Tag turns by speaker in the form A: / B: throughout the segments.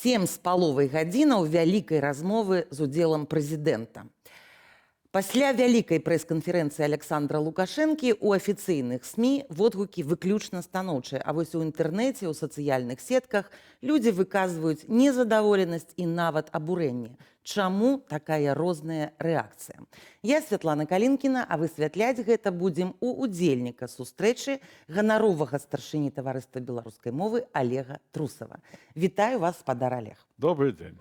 A: 7,5 гадзінаў вялікай размовы з удзелам прэзідэнта. Пасля вялікай прэс-канферэнцыі Аляксандра Лукашэнкі ў афіцыйных СМІ водгукі выключна станоўчыя, а вось у інтэрнэце, ў сацыяльных сетках людзі выказваюць незадаволенасць і нават абурэнне. Чаму такая розная рэакцыя? Я Святлана Калінкіна, а высвятляць гэта будзем у удзельніка сустрэчы, ганаровага старшыні Таварыства беларускай мовы Алега Трусава. Вітаю вас, спадар Алег.
B: Добрый день.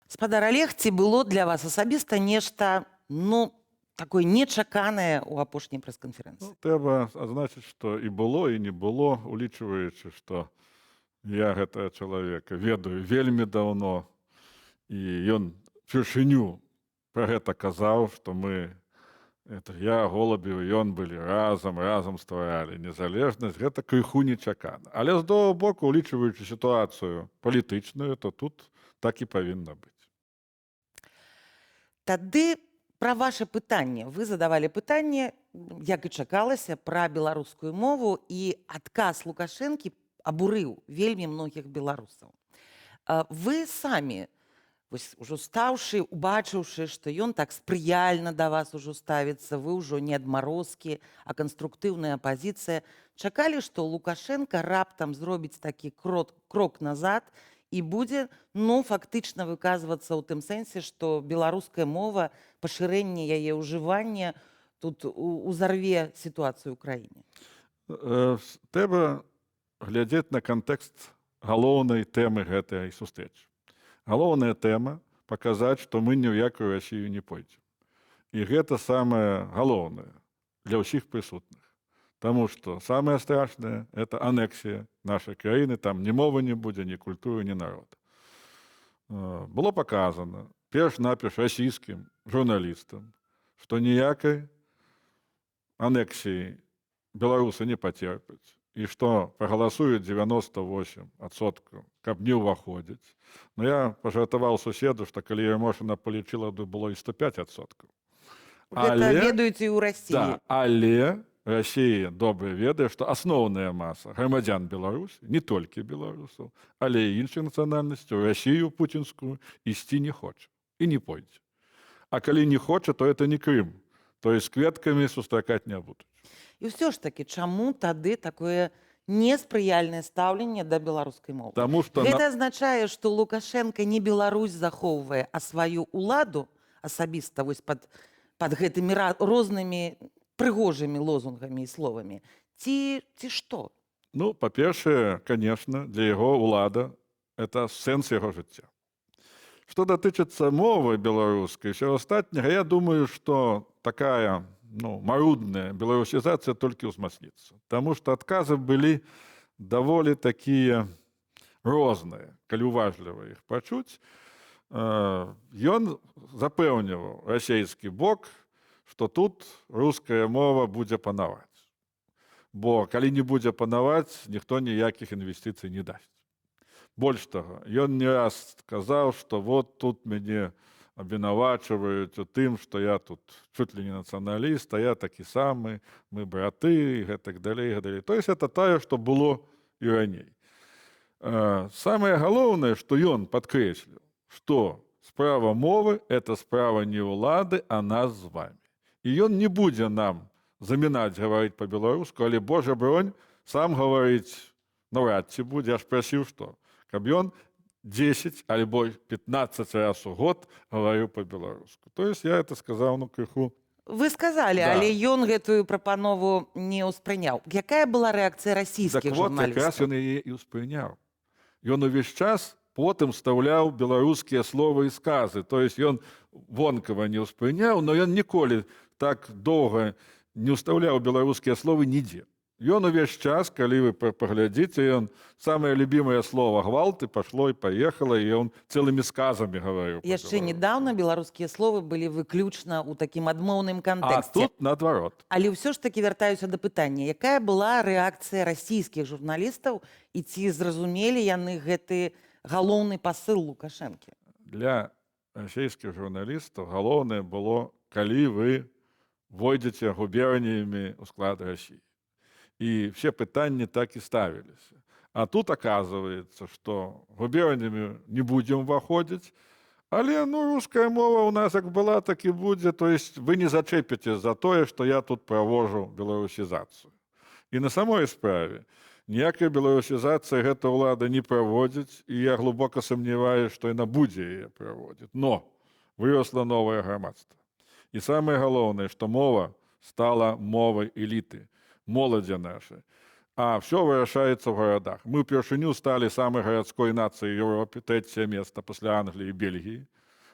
A: Спадар Алег, ці было для вас асабіста нешта, ну, такое нечаканае ў апошняй прэс-канферэнцыі?
B: Ну, трэба адзначыць, што і было, і не было, улічваючы, што я гэтага чалавека ведаю вельмі даўно, і ён упершыню пра гэта казаў, што мы, это я, Голубеў, ён былі разам, разам стваралі незалежнасць, гэта крыху нечакана. Але з другого боку, улічваючы сітуацыю палітычную, то тут так і павінна быць.
A: Тады пра ваше пытанне. Вы задавалі пытанне, як і чакалася, пра беларускую мову, і адказ Лукашэнкі абурыў вельмі многіх беларусаў. Вы самі, вось, ужо стаўшы, убачыўшы, што ён так спрыяльна да вас ужо ставіцца, вы ўжо не адмарозкі, а канструктыўная апазіцыя, чакалі, што Лукашэнка раптам зробіць такі крок назад і будзе, ну, фактычна выказвацца ў тым сэнсе, што беларуская мова, пашырэнне яе ўжывання тут узарве сітуацыю ў краіне?
B: Трэба глядзець на кантэкст галоўнай тэмы гэтай сустрэчы. Галоўная тэма — паказаць, што мы ні ў якую Расію не пойдзем. І гэта самае галоўнае для ўсіх прысутных. Таму што самае страшнае — это анексія нашай краіны, там ні мовы не будзе, ні культуры, ні народа. Было паказана перш-наперш расійскім журналістам, што ніякай анексіі беларусы не пацерпяць і што прагаласуюць 98%, каб не ўваходзіць. Но я пажартаваў суседу, што калі Ярмошына палічыла, то было і 105%.
A: Гэта ведаюць і ў Расіі.
B: Да, але Расія добра ведае, што асноўная маса грамадзян Беларусі, не толькі беларусаў, але і іншых нацыянальнасцяў, Расію пуцінскую ісці не хоча і не пойдзе. А калі не хоча, то это не Крым. То есть з кветкамі сустракаць не будуць.
A: І ўсё ж такі, чаму тады такое неспрыяльнае стаўленне да беларускай мовы?
B: Таму што
A: Гэта азначае, што Лукашэнка не Беларусь захоўвае, а сваю ўладу асабіста вось пад гэтымі рознымі прыгожымі лозунгамі і словамі. Ці што?
B: Ну, па-першае, конечно, для яго ўлада — это сэнс яго жыцця. Што датычыцца мовы беларускай, всего астатняга, я думаю, што такая, ну, марудная беларусізацыя толькі ўзмацніцца. Таму што адказы былі даволі такія розныя, калі уважліва іх пачуць. Ён запэўніваў расійскі бок, што тут руская мова будзе панаваць. Бо калі не будзе панаваць, ніхто ніякіх інвестыцый не дасць. Больш таго, ён не раз сказаў, што вот тут мяне абвінавачваюць у тым, што я тут чуть ли не нацыяналіст, а я такі самы, мы браты і гэтак далей, і гэтак далей. То есть это тое, што было і раней. Самае галоўнае, што ён падкрэсліў, што справа мовы — это справа не ўлады, а нас з вами. І ён не будзе нам замінаць гаварыць па-беларуску, але, божа бронь, сам гаварыць наўрад ці будзе. Я ж прасіў, што каб ён 10 альбо 15 раз у год гаварыў па-беларуску. То есть я это сказаў, ну, крыху.
A: Вы сказалі,
B: Да.
A: але ён гэтую прапанову не ўспрыняў. Якая была рэакцыя расійскіх
B: Так вот, якраз
A: журналістаў?
B: ён яе і ўспрыняў. Ён увесь час потым встаўляў беларускія словы і сказы. То есть ён вонкава не ўспрыняў, но ён ніколі так доўга не ўстаўляў беларускія словы нідзе. Ён увесь час, калі вы паглядзіце, ён самае любімае слово «гвалт», і пошло і поехало, і ён цэлымі сказамі гаварыў
A: Яшчэ
B: па-беларуску.
A: недавно беларускія словы былі выключна ў такім адмоўным
B: А
A: кантэксце.
B: тут наадварот.
A: Але ўсё ж такі вяртаюся да пытання, якая была рэакцыя расійскіх журналістаў і ці зразумелі яны гэты галоўны пасыл Лукашэнкі?
B: Для расійскіх журналістаў галоўнае было, калі вы войдзеце губерніямі ў склад Расіі. І все пытанні так і ставіліся. А тут оказывается, что губерниями не будем уваходзіць, але, ну, руская мова у нас як была, так і будзе, то есть вы не зачэпіце за тое, што я тут правожу беларусізацыю. І на самой справе ніякай беларусізацыі гэта ўлада не праводзіць, і я глубока сумняваюсь, што яна будзе яе праводзіць. Но выросла новае грамадства. І самае галоўнае, што мова стала мовай эліты, моладзі нашай. А все вырашаецца в гарадах. Мы ўпершыню сталі самай гарадской нацыяй Еўропе, трэцяе место пасля Англіі і Бельгіі.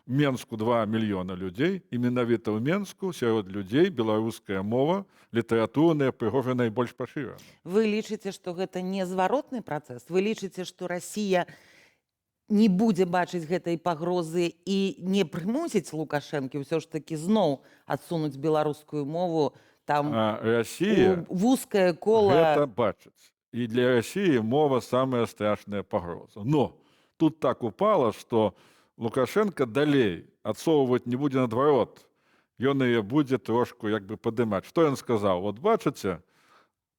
B: У Менску 2 мільёна людзей, і менавіта ў Менску сярод людзей беларуская мова літаратурная, прыгожая, найбольш пашырана.
A: Вы лічыце, што гэта незваротны працэс? Вы лічыце, што Расія не будзе бачыць гэтай пагрозы і не прымусіць Лукашэнкі ўсё ж такі зноў адсунуць беларускую мову там
B: А Расія
A: у вузкае кола?
B: гэта бачыць. І для Расіі мова самая страшная пагроза. Но тут так упала, што Лукашенко далей адсоўваць не будзе, наадварот. Ён яе будзе трошку як бы падымаць. Што ён сказаў? Вот бачыце,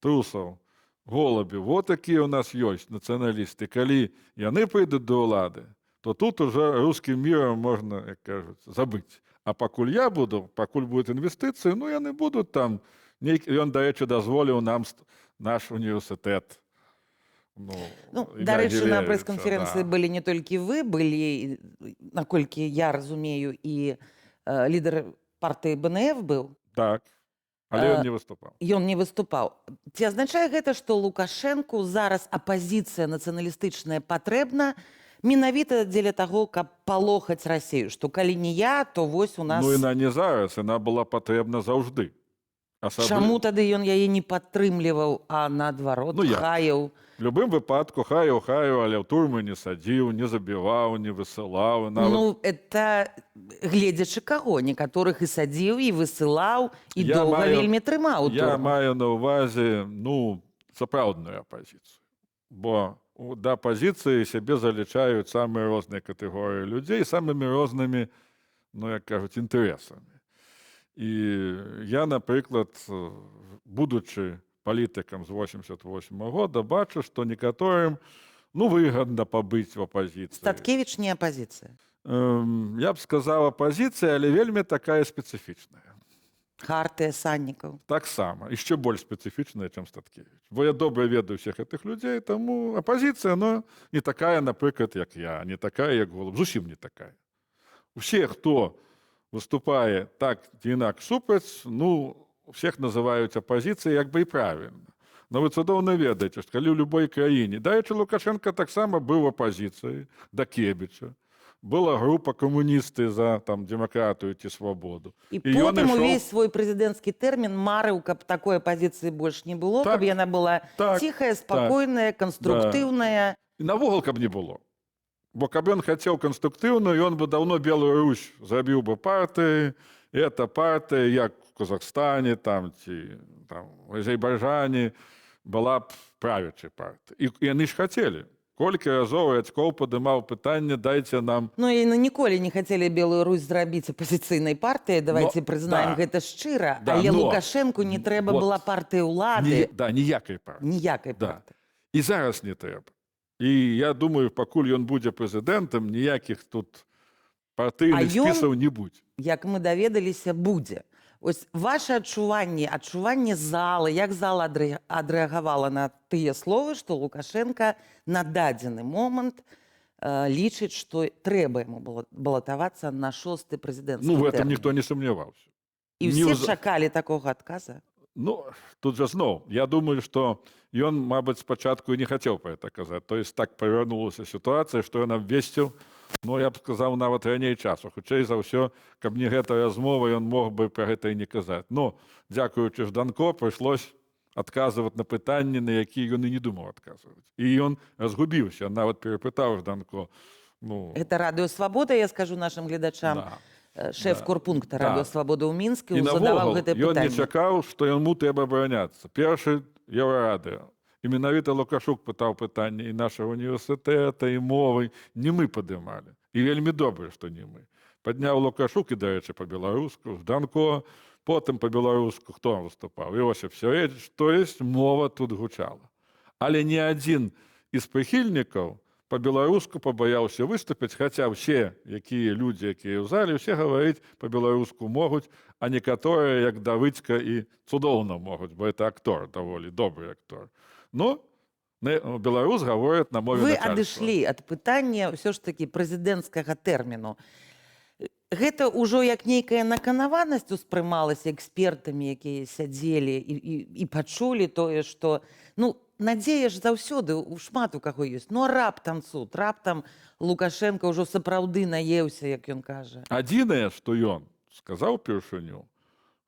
B: трусаў, Голубі, вот такія у нас ёсць нацыяналісты. Калі яны прыйдуць да ўлады, то тут уже русским миром можна, як кажуць, забыць. А пакуль я буду, пакуль будуць інвестыцыі, ну, яны будуць там. Ён, дарэчы, дазволіў нам наш універсітэт. Ну,
A: Ну,
B: імя
A: дарэчы, на
B: Гілевіча,
A: прэс-канферэнцыі
B: да.
A: былі не толькі вы, былі, наколькі я разумею, і лідар партыі БНФ быў.
B: Так. Але ён не выступаў.
A: Ён не выступаў. Ці азначае гэта, што Лукашэнку зараз апазіцыя нацыяналістычная патрэбна менавіта дзеля таго, каб палохаць Расію, што калі не я, то вось у нас?
B: Ну, яна не зараз, яна была патрэбна заўжды.
A: Чаму тады ён яе не падтрымліваў, а наадварот
B: Ну, як?
A: хаяў?
B: В любым выпадку хаяў, хаяў, але ў турмы не садзіў, не забіваў, не высылаў. Нават.
A: Ну, это гледзячы каго, некаторых і садзіў, і высылаў, і
B: Я
A: доўга вельмі трымаў у
B: Я
A: турмах.
B: маю на ўвазе, ну, сапраўдную апазіцыю. Бо да апазіцыі сябе залічаюць самыя розныя катэгорыі людзей самымі рознымі, ну, як кажуць, інтарэсамі. І я, напрыклад, будучы палітыкам з 88 -го года, бачу, што некаторым, ну, выгадна пабыць в апазіцыі.
A: Статкевіч не апазіцыя?
B: Я б сказаў, апазіцыя, але вельмі такая спецыфічная.
A: Хартыя, Саннікаў?
B: Таксама, яшчэ больш спецыфічная, чым Статкевіч. Бо я добра ведаю всех гэтых людзей, таму апазіцыя, но не такая, напрыклад, як я, не такая, як Голуб, зусім не такая. Усе, хто выступае так ці інакш супраць, ну, всех называюць апазіцыяй, як бы і правільна. Но вы цудоўна ведаеце, што калі ў любой краіне, дарэчы, Лукашенко таксама быў апазіцыяй да Кебіча. Была група «Камуністы за там дэмакратыю ці свабоду».
A: І
B: І ён
A: потым
B: ішоў-
A: увесь свой прэзідэнцкі тэрмін марыў, каб такой апазіцыі больш не было, каб яна была ціхая, спакойная, канструктыўная.
B: І навогул каб не было. Бо каб ён хацеў канструктыўную, ён бы даўно Белую Русь зрабіў бы партыі, і эта партыя, як в Казахстане там, ці там, в Азербайджане, была б правячай партыяй. І яны ж хацелі. Колькі разоў Радзькоў падымаў пытанне: «Дайце нам».
A: Ну, і яны ніколі не хацелі Белую Русь зрабіць апазіцыйнай партыяй, давайте
B: Но,
A: прызнаем гэта шчыра,
B: Да,
A: але
B: но
A: Лукашэнку не трэба
B: вот.
A: была партыя ўлады,
B: Ні, да, ніякай партыі.
A: ніякай партыі.
B: І зараз не трэба. І я думаю, пакуль ён будзе прэзідэнтам, ніякіх тут партыйных
A: А ён-
B: спісаў не будзе.
A: Як мы даведаліся, будзе. Ось ваше адчуванне, адчуванне залы, як зала адрэагавала на тыя словы, што Лукашенко на дадзены момант лічыць, што трэба яму было балатавацца на шосты прэзідэнцкі
B: Ну, в этом
A: тэрмін?
B: ніхто не сумняваўся.
A: І
B: не
A: ўсе
B: ўз-
A: чакалі такога адказа.
B: Ну, тут жа зноў, я думаю, што ён, мабыць, спачатку і не хацеў пра это казаць. То есть так павярнулася сітуацыя, што ён абвесціў, ну, я б сказаў, нават раней часу. Хутчэй за ўсё, каб не гэта размова, ён мог бы пра гэта і не казаць. Но, дзякуючы Жданко, прыйшлось адказваць на пытанні, на якія ён і не думаў адказваць. І ён разгубіўся, нават перапытаў Жданко. Ну,
A: Гэта Радыё Свабода, я скажу нашым гледачам.
B: Да.
A: Шэф корпункта Радыё Свабода ў Мінску
B: І
A: задаваў
B: наогул
A: гэтае
B: ён не
A: пытанне.
B: чакаў, што яму трэба абараняцца. Першы Еўрарадыё. І менавіта Лукашук пытаў пытанне і нашага універсітэта, і мовы. Не мы падымалі. І вельмі добра, што не мы. Падняў Лукашук і, дарэчы, па-беларуску, Жданко, потым па-беларуску хто выступаў? Іосіф Сярэдзіч. То есть мова тут гучала. Але ні адзін з прыхільнікаў па-беларуску пабаяўся выступіць, хаця ўсе, якія людзі, якія ў зале, усе гаварыць па-беларуску могуць, а некаторыя, як Давыдзька, і цудоўна могуць, бо это актор, даволі добры актор. Но беларус гаворыць на мове
A: Вы
B: начальства.
A: адышлі ад пытання ўсё ж такі прэзідэнцкага тэрміну. Гэта ўжо як нейкая наканаванасць успрымалася экспертамі, якія сядзелі і пачулі тое, што, ну, надзея ж заўсёды у шмат у каго ёсць. Ну а раптам цуд, раптам Лукашэнка ўжо сапраўды наеўся, як ён кажа.
B: Адзінае, што ён сказаў упершыню,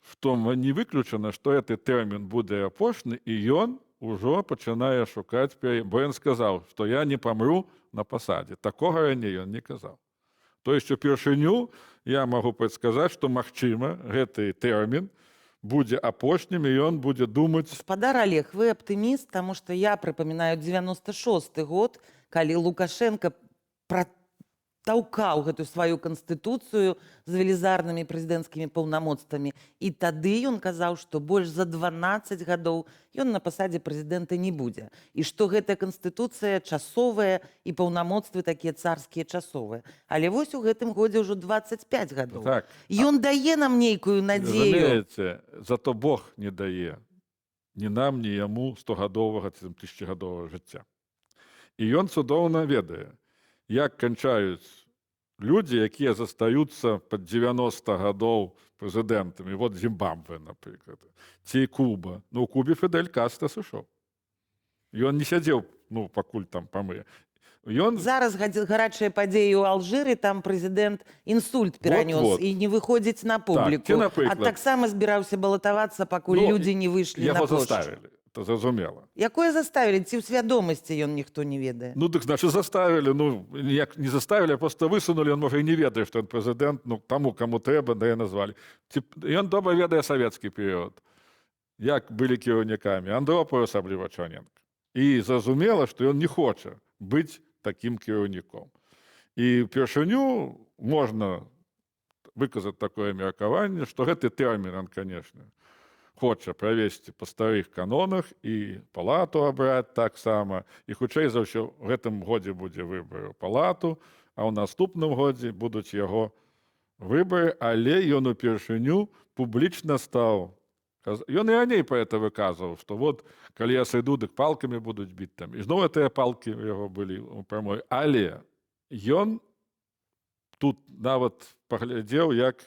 B: што не выключана, што гэты тэрмін будзе апошні, і ён ужо пачынае шукаць, бо ён сказаў, што я не памру на пасадзе. Такога раней ён не казаў. То есть упершыню я магу прадказаць, што, магчыма, гэты тэрмін будзе апошнім, і ён будзе думаць.
A: Спадар Алег, вы аптыміст, таму што я прыпамінаю 96 год, калі Лукашэнка пратаўкаў гэту сваю канстытуцыю з велізарнымі прэзідэнцкімі паўнамоцтвамі. І тады ён казаў, што больш за 12 гадоў ён на пасадзе прэзідэнта не будзе. І што гэтая канстытуцыя часовая і паўнамоцтвы такія царскія часовыя. Але вось у гэтым годзе ўжо 25 гадоў.
B: Так.
A: Ён дае нам нейкую надзею.
B: Разумееце, зато Бог не дае ні нам, ні яму стогадовага ці там тысячагадовага жыцця. І ён цудоўна ведае, як канчаюць людзі, якія застаюцца пад 90 гадоў прэзідэнтамі. Вот Зімбабве, напрыклад, ці Куба. Ну, у Кубе Фідель Кастра сышоў. Ён не сядзеў, ну, пакуль там памрэ. Ён
A: Зараз гарачыя падзеі ў Алжыры, там прэзідэнт інсульт перанёс
B: Вот-вот.
A: і не выходзіць на публіку.
B: Ці, напрыклад,
A: а таксама збіраўся балатавацца, пакуль
B: Ну,
A: людзі не выйшлі на
B: яго
A: плошчу.
B: заставілі, это зразумела.
A: Якое заставілі? Ці ў свядомасці ён, ніхто не ведае.
B: Ну, дык значит, заставили. Ну, ніяк не заставили, а просто высунули. Он, можа, і не ведае, што ён прэзідэнт. Ну, таму, каму трэба, да і назвалі. Ці, ён добра ведае савецкі перыяд, як былі кіраўнікамі Андропаў, асабліва Чарненка. І зразумела, што ён не хоча быць такім кіраўніком. І упершыню можна выказаць такое меркаванне, што гэты тэрмін он, конечно, хоча правесці па старых канонах і палату абраць таксама. І хутчэй за ўсё в гэтым годзе будзе выбары ў палату, а ў наступным годзе будуць яго выбары, але ён упершыню публічна стаў. Ён і раней пра это выказваў, што вот калі я сыду, дык палкамі будуць біць там. І зноў гэтыя палкі ў яго былі ў прамой. Але ён тут нават паглядзеў, як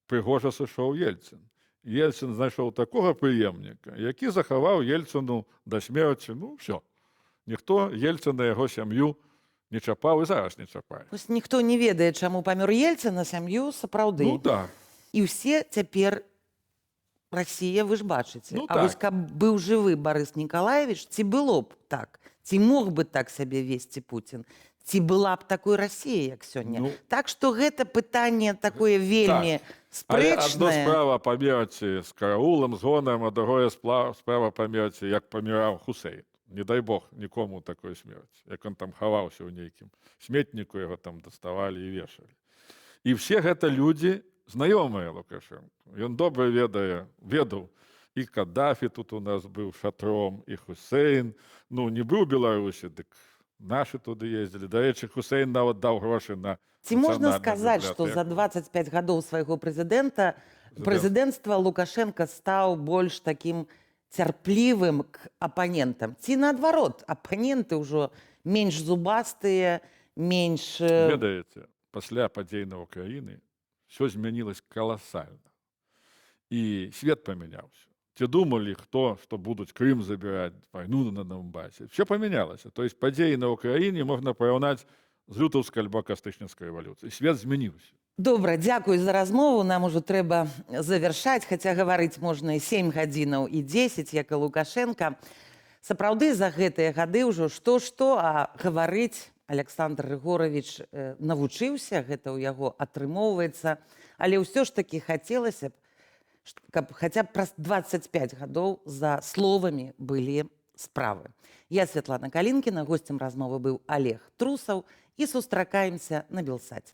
B: прыгожа сышоў Ельцын. Ельцын знайшоў такога прыемніка, які захаваў Ельцыну да смерці, ну, всё. Ніхто Ельцына, яго сям'ю не чапаў і зараз не чапае.
A: Вось ніхто не ведае, чаму памёр Ельцын, на сям'ю сапраўды.
B: Ну так.
A: І ўсе цяпер Расія, вы ж бачыце.
B: Ну,
A: А вось
B: так.
A: каб быў жывы Барыс Нікалаевіч, ці было б так? Ці мог бы так сябе весці Пуцін? Ці была б такой Расія, як сёння?
B: Ну,
A: Так што гэта пытанне такое вельмі
B: Але адно
A: спрэчнае.
B: справа памерці з караулам, з гонарам, а другое справа памерці, як паміраў Хусейн. Не дай бог нікому такой смерці, як он там хаваўся ў нейкім сметніку, яго там даставалі і вешалі. І все гэта людзі, знаёмыя Лукашэнку. Ён добра ведае, ведаў. І Каддафі тут у нас быў шатром, і Хусейн. Ну, не быў у Беларусі, дык нашы туды ездзілі. Дарэчы, Хусейн нават даў грошы на
A: Ці можна
B: нацыянальную
A: сказаць, што за
B: бібліятэку.
A: 25 гадоў свайго прэзідэнцтва Лукашэнка стаў больш такім цярплівым к апанентам? Ці наадварот, апаненты ўжо менш зубастыя, менш
B: Ведаеце, пасля падзей на Украіны все змянілось каласальна. І свет памяняўся. Ці думалі хто, што будуць Крым забіраць, вайну на Донбасе? Все памянялася. То есть падзеі на Украіне можна параўнаць з лютаўскай альбо кастрычніцкай рэвалюцыяй. Свет змяніўся.
A: Добра, дзякую за размову. Нам ужо трэба завяршаць, хаця гаварыць можна і 7 гадзінаў, і 10, як і Лукашэнка. Сапраўды, за гэтыя гады ўжо што-што, а гаварыць Аляксандр Рыгоравіч навучыўся, гэта ў яго атрымоўваецца. Але ўсё ж такі хацелася б, каб хаця б праз 25 гадоў за словамі былі справы. Я Святлана Калінкіна, госцем размовы быў Алег Трусаў, і сустракаемся на Белсаце.